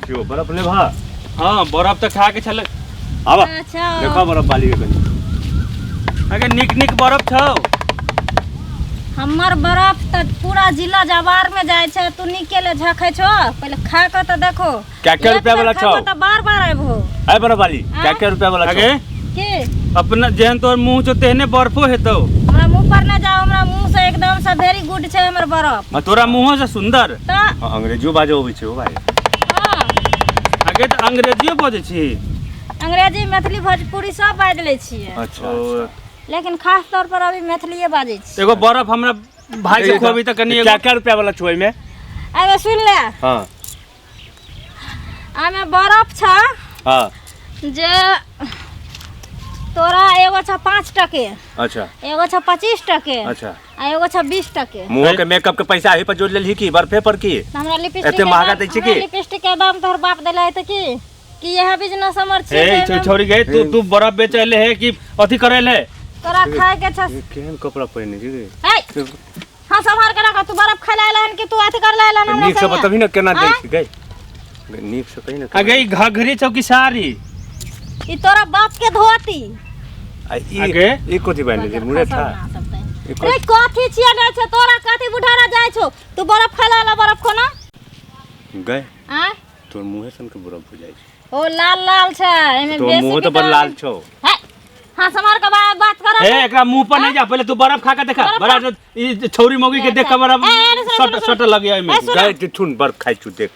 क्यों बर्फ लेबह? हाँ, बर्फ तऽ खा के छलै। आबऽ। अच्छा। देखऽ बर्फ बाली के कनी। अगे नीक नीक बर्फ छौ। हमर बर्फ तऽ पूरा जिला जवार में जाइ छै, तू नीके ले झखै छौ। पहिले खा के तऽ देखो। क्या क्या एक रुपया बेर वाला छौ? खैबो तऽ बार बार अयबहो। अय बर्फ वाली, क्या क्या रुपया वाला छौ? अगे की? अपना जेहन तोहर मुँह छौ तेहने बर्फो हेतौ। हमरा मुंह पर ना जाओ, हमरा मुंह से एकदम से वेरी गुड छै हमर बर्फ। आ तोरा मुँहो से सुंदर। तऽ। हाँ, अंग्रेजियो बाजे अबै छै ओ भाई। हाँ। अगे तऽ अंग्रेजियो बजै छी? अंग्रेजी, मैथिली, भोजपुरी सब बाजि लै छियै। अच्छा। ओ, अच्छा। लेकिन खास तौर पर अभी मैथिलीए बाजै छियै। एगो बर्फ हमरा भाई के खुआबी तऽ कनी। क्या क्या रुपया वाला छौ एहिमे? एहिमे सुनि ले। हाँ। एहिमे बर्फ छ। हाँ। जे तोरा एगो छ 5 टके। अच्छा। एगो छ 25 टके। अच्छा। आ एगो छ 20 टके। मुँह के मेकअप के पैसा एही पर जोड़ लेलही की बर्फे पर की? तऽ हमरा लिपस्टिक एते के महगा दाम- दै छै हमरा की? लिपस्टिक के दाम तोहर बाप देले है तऽ की कि इएह बिजनेस हमर छियै? ए जे एहिमे छोड़ी गए, तू तू बर्फ बेचै ले है कि अथी करै ले? तोरा खाय के छ। केहन कपड़ा पहिने छी रे? है, हाँ, सम्हार के रख। तू बर्फ खाय ला हन कि तू अथी कर ला हन हमरा नीक से संगे? बतबही ने केना दै आँय? छी गई? नीक से कही ने। अगे ई घघरी छौ कि साड़ी? ई तोरा बाप के धोती। आ ई आगे? ई कथी बन जे मुरेठा? ई रे कथी छियै? नहि छै तोरा कथी बुढ़ारा जाइ छौ? तू बर्फ खाय ला बर्फ खोना। गए। आँय? तोर मुँहे सन के बर्फ हो जाइ छै। ओ लाल लाल छै एमे। तोर बेसी मुँह तऽ बड़ विटामिन- लाल छौ। है, हाँ, समार के बात कर। ए, एकरा मुंह पर नहीं जा, पहले तू बर्फ खा के देखा। बर्फ बड़ा ई छौरी मौगी के देख के बड़ा ए, ए, सुनो, सट सुनो, सट लगे एमे। ए, सुनो। गए तिथुन बर्फ खाइ छु, देख।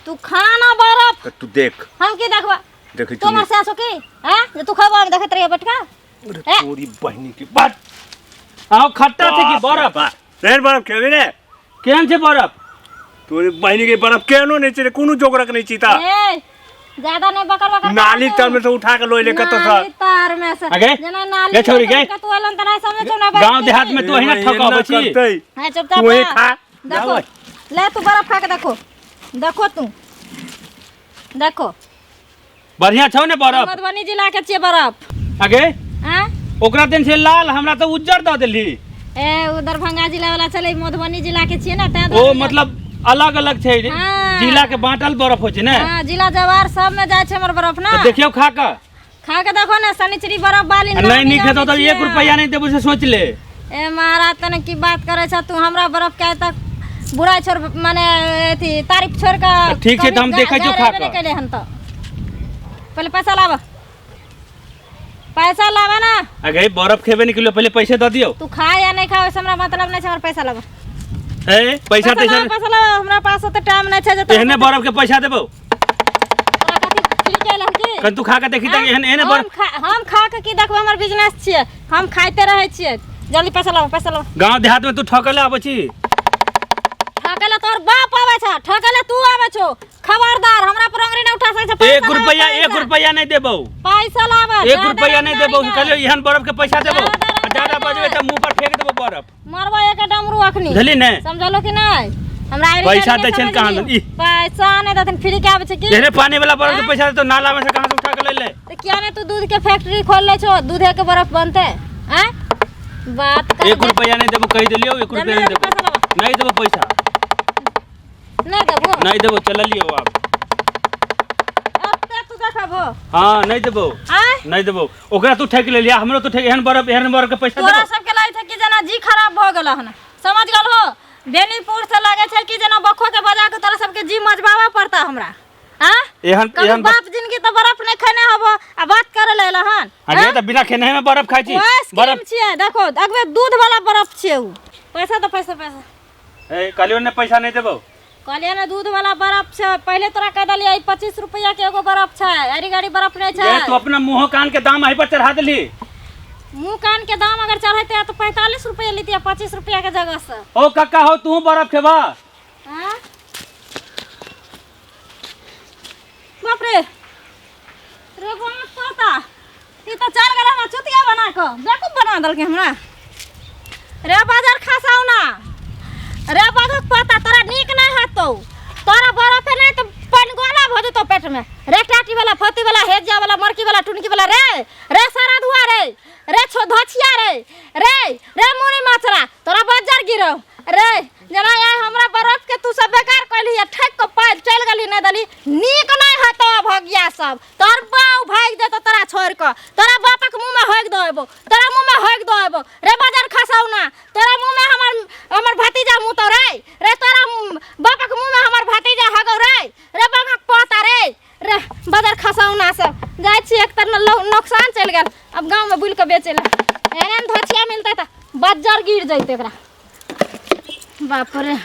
तू खाना बर्फ। तऽ तू देख। हम की देखबा? देखै तू छु। हमर सासु की हैं जे तू खैबा, हम देखैत रहियो बैठका। अरे ए। तोरी बहिनी के बात। आओ, खट्टा छै कि बर्फ? फेर बर्फ खेबी ने? केहन छै बर्फ? तोरी बहिनी के बर्फ केहनो नहि छै रे, कोनो जोगरक नहि छी ता। ए, ज्यादा नहीं बकर बकर। नाली तर में से उठा के लोइ ले कतौ से। नाली तार में से। अगे? जेना नाली गे छोरी, गे। तू एलन त नहीं समझ छौ ना। गांव देहात में तू अहिना ठकाबै छी। करतै। है, चुपचाप तू वही खा। खा। देखो। जाबै। ले तू बर्फ खा के देखो, देखो तू देखो। बढ़िया छौ ने बर्फ? मधुबनी जिला के छियै बर्फ। अगे। आँ? ओकरा देन छै लाल, हमरा तऽ उज्जर दऽ देलही। ए, ओ दरभंगा जिला वाला छलै, मधुबनी जिला के छियै ने तैं ओ दुआरे। मतलब अलग अलग छै। हाँ। जिला के बांटल बर्फ होइ छै ने। हाँ, जिला जवार सब में जाइ छै हमर बर्फ ना। तऽ देखियौ खा कऽ। खा के देखो ने, शनिचरी बर्फ बाली। आ नहि नीक हेतौ तऽ 1 रुपैआ नहि देबौ से सोच ले। ए महाराज, तने की बात करे छ तू? हमरा बर्फ के आइ तक बुराइ छोड़, माने अथी तारीफ छोड़ के। तऽ ठीक छै, तऽ हम देखै छियौ खा कऽ। केले हन तऽ पहिले पैसा लाब, पैसा लाबे ना। अगे बर्फ खेबे नहि केलियो, पहिले पैसे दऽ दियौ। तू खा या नहीं खा, ओहिसे हमरा मतलब नहीं छै, हमर पैसा लाब। ए, पैसा तैसा। लाब, पैसा लाब, हमरा पास ओते टाइम नहीं छै जे तोरा। एहने बर्फ के पैसा देबौ? तोरा कथी फ्री के एलहन की? कनि तू खा के देखी तऽ एहन एहने हम बर्फ। खा, हम खा के की देखबै? हमर बिजनेस छियै, हम खाइते रहै छियै। जल्दी पैसा लाब, पैसा लाब। गाँव देहात में तू ठकले आबै छी। ठके ला तोहर बाप आबै छ, ठके ला तू आबै छौ। खबरदार, हमरा पर अंगुरी नहीं उठा सकै छै। पैसा 1 लाब, रुपैआ, पैसा। 1 रुपैआ नहि देबौ। पैसा लाब। 1 रुपैआ नहि देबौ। कहलियौ एहन बर्फ के पैसा देबौ? ज्यादा आ ज्यादा बजबै तऽ मुँह पर फेंक देबौ बर्फ। मरबो एक डमरू अखनी। बुझली ने? समझलो कि नहीं? हमरा आइरी पैसा गाड़ी दै नहि छैन कहाँ समझली। दन? ई। पैसा नहि देथिन, फ्री के आबै छै की? एहने पानी वाला बर्फ के पैसा देतौ? नाला में से कहाँ से उठा के लै ले। तऽ किया ने तू दूध के फैक्ट्री खोल लै छो, दूधे के बर्फ बनते? आँय, बात कर। 1 रुपैआ नहि देबौ, कहि देलियौ, 1 रुपैआ नहि देबौ। पैसा लाबऽ। नहि देबौ पैसा। नहि देबो? नहि देबौ, चललियौ आब। एते तू देखबो? हाँ, नहि देबौ। आँय? नहि देबौ। ओकरा तू ठकि लेलियै, हमरो तू ठकि, एहन बर्फ, एहन बर्फ के पैसा तोरा देबौ? सबके लागै छै कि जेना जी खराब भऽ गेल हन, समझ गेल हो? बेनीपुर से लागै छै कि जेना बखो के बजा के तोरा सबके जी मजबाबऽ पड़ता हमरा। आँ? एहन कभी एहन बाप जिनगी तऽ बर्फ नहि खेने हबो आ बात करे ले एला हन। अरे, तऽ बिना खेने में बर्फ खाइ छी? आइसक्रीम बर्फ छियै, देखो, अगबे दूध वाला बर्फ छियै उ। पैसा तऽ पैसा, पैसा। ए, कहलियौ ने पैसा नहि देबौ। कहलियै ने दूध वाला बर्फ छै। पहिले तोरा कह देलियै, 25 रुपया के एगो बर्फ छै, अरी गाड़ी बर्फ नहि छै। ये तू अपना मुँहो कान के दाम एहि पर चढ़ा देली। मुँह कान के दाम अगर चढ़ेते तऽ 45 रुपया लेतियै 25 रुपया के जगह से। ओ कक्का हो, तू बर्फ खेबा? हाँ? बाप रे रे बाप, तोता ई तऽ चल गेल हमरा चुतिया बना कऽ, बेवकूफ बना देलकै हमरा। रे बाजार खसाउ ना रे बाघक पता, तोरा नीक नहि हेतौ। तोरा बरफे नहि तऽ पनगोला भऽ जेतौ पेटमे। रे टाटी वाला, फती वाला, हेजिया वाला, मरकी वाला, टुनकी वाला, रे रे सारा धुआ, रे रे छो धोछिया, रे रे रे मुनी माछरा, तोरा बज्जर गिरौ। रे जेना आइ हमरा बरफ के तू सब बेकार कैली आ ठकि कऽ पाइ चलि गेली नहि देली नीक नहि हेतौ भगिया सब तोहर बाउ भागि जेतौ तोरा छोड़ि कऽ तोरा बापक मुँहमे होकि दऽ एबौ तोरा मुँहमे होकि दऽ एबौ रे बाजार खसौ ना तोरा मुँहमे हमर हमर भतीजा मुँह रे रे तोरा बापक मुँहमे हमर भतीजा हगौ रे रे बापक पोता रे रे बाजार खसौ ना सब जाइ छी एक तर नोकसान चलि गेल अब गाँवमे बुलि कऽ बेचै लए एहन धोछिया मिलतै तऽ बज्जर गिर जैतै एकरा बाप रे।